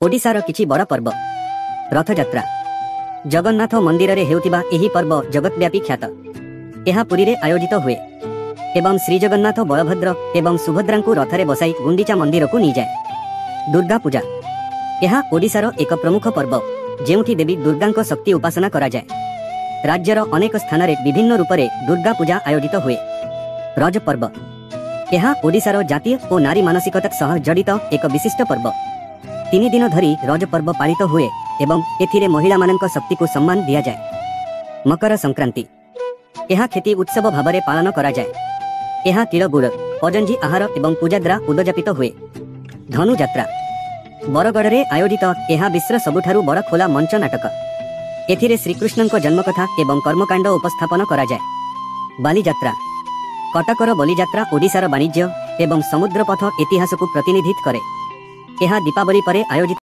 ଓଡ଼ିଶାର କିଛି ବଡ଼ ପର୍ବ। ରଥଯାତ୍ରା। ଜଗନ୍ନାଥ ମନ୍ଦିରରେ ହେଉଥିବା ଏହି ପର୍ବ ଜଗତବ୍ୟାପୀ ଖ୍ୟାତ। ଏହା ପୁରୀରେ ଆୟୋଜିତ ହୁଏ ଏବଂ ଶ୍ରୀଜଗନ୍ନାଥ, ବଳଭଦ୍ର ଏବଂ ସୁଭଦ୍ରାଙ୍କୁ ରଥରେ ବସାଇ ଗୁଣ୍ଡିଚା ମନ୍ଦିରକୁ ନେଇଯାଏ। ଦୁର୍ଗା ପୂଜା। ଏହା ଓଡ଼ିଶାର ଏକ ପ୍ରମୁଖ ପର୍ବ, ଯେଉଁଠି ଦେବୀ ଦୁର୍ଗାଙ୍କ ଶକ୍ତି ଉପାସନା କରାଯାଏ। ରାଜ୍ୟର ଅନେକ ସ୍ଥାନରେ ବିଭିନ୍ନ ରୂପରେ ଦୁର୍ଗା ପୂଜା ଆୟୋଜିତ ହୁଏ। ରଜ ପର୍ବ। ଏହା ଓଡ଼ିଶାର ଜାତି ଓ ନାରୀ ମାନସିକତା ସହ ଜଡ଼ିତ ଏକ ବିଶିଷ୍ଟ ପର୍ବ। 3 ଦିନ ଧରି ରଜ ପର୍ବ ପାଳିତ ହୁଏ ଏବଂ ଏଥିରେ ମହିଳାମାନଙ୍କ ଶକ୍ତିକୁ ସମ୍ମାନ ଦିଆଯାଏ। ମକର ସଂକ୍ରାନ୍ତି। ଏହା ଖେତି ଉତ୍ସବ ଭାବରେ ପାଳନ କରାଯାଏ। ଏହା ତିଳ ଗୁଡ଼, ଅଜଞ୍ଜି ଆହାର ଏବଂ ପୂଜା ଦ୍ୱାରା ଉଦଯାପିତ ହୁଏ। ଧନୁଯାତ୍ରା। ବରଗଡ଼ରେ ଆୟୋଜିତ ଏହା ବିଶ୍ୱର ସବୁଠାରୁ ବଡ଼ ଖୋଲା ମଞ୍ଚ ନାଟକ। ଏଥିରେ ଶ୍ରୀକୃଷ୍ଣଙ୍କ ଜନ୍ମକଥା ଏବଂ କର୍ମକାଣ୍ଡ ଉପସ୍ଥାପନ କରାଯାଏ। ବାଲିଯାତ୍ରା। କଟକର ବଲିଯାତ୍ରା ଓଡ଼ିଶାର ବାଣିଜ୍ୟ ଏବଂ ସମୁଦ୍ରପଥ ଇତିହାସକୁ ପ୍ରତିନିଧିତ୍ୱ କରେ। ଏହା ଦୀପାବଳି ପରେ ଆୟୋଜିତ